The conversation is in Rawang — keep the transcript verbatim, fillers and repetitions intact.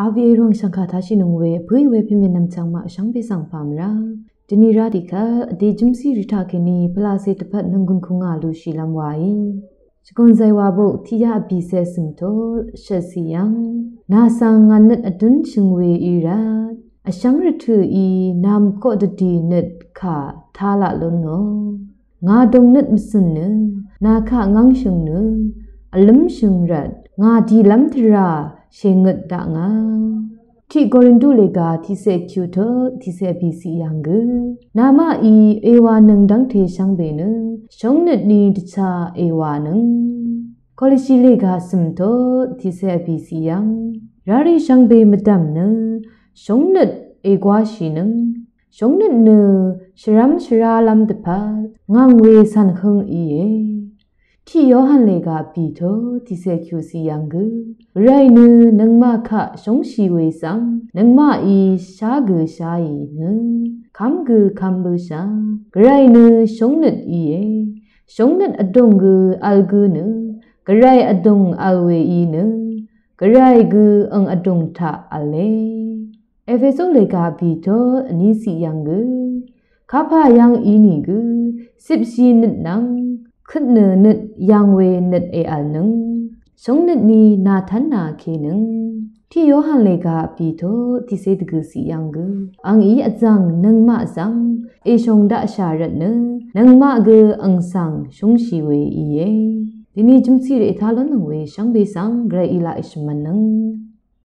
Avié rong shvngkà tashì nøng we pø̀í we pèmè nvmchvng maq shvngbe svng pà mvrá dvni rá dì kvt vdè jømsí rì taq kèní pvlacè dvpvt nvnggùn kùngà lushìlv́m waí. Shvgùn zàywà buk tiqyaq vbìcé cø̀m tut shvtcì yv̀ng. Nà svng ngà nøt vdǿn shø̀ng we í rvt vshv́ng rvtø̀ í nà mvkoq dvdì nøt kà tá laq lún nò. Ngà dòng nøt mvcø̀n nø nà kaq ngv́ng shø̀ng nø vlǿm shø̀ng rvt ngà dìlv́m tvrà shèngøt daq ngà. Tiq Korintu lèga tiqcé kyuq tut tiqcé vbìcì yv̀ng gø. Nàmaqí èwà nøng dv́ngte shvngbe nø shóngnøt ni dvchá èwà nøng. Koloshi lèga cø̀m tut tiqcé vbìcì yv̀ng. Rarì shvngbe mvdv̀m nø shóngnøt ègwáshì nøng. Shóngnøt nø shvrv́m shvrálv́m dvpvt ngv̀ng we cv̀n høng íe. Tiq Yohan lèga vbì tut tiqcé kyuqcì yv̀ng gø. Gvray nø nøngmaq kaq shóngshì we svng nøngmaqí shá gø sháì nø kv́m gø kv́m bǿshà. Gvray nø shóngnøt íe. Shóngnøt vdùng gø vl gø nø Gvray vdùng vl we í nø Gvray gø ang vdùng taq v̄le. Epesu lèga vbì tut vnícì yv̀ng gø. Kapà yv̀ng í nìgø cipshì nøt nvng køt nø nøt yv̀ng we nøt èv̀l nøng. Shóngnøt ni nà tv́n nà ke nøng. Tiq Yohan lèga vbì tut tiqcé dvgø̀cì yv̀ng gø. Angí vzv̀ng nøngmaq svng èshòng daqshà rvt nø nøngmaq gø ang svng shóngshì we íe. Dvni jømsí rì ètá lún nøng we shvngbe svng Gvray í laq èshvmv̄n nøng.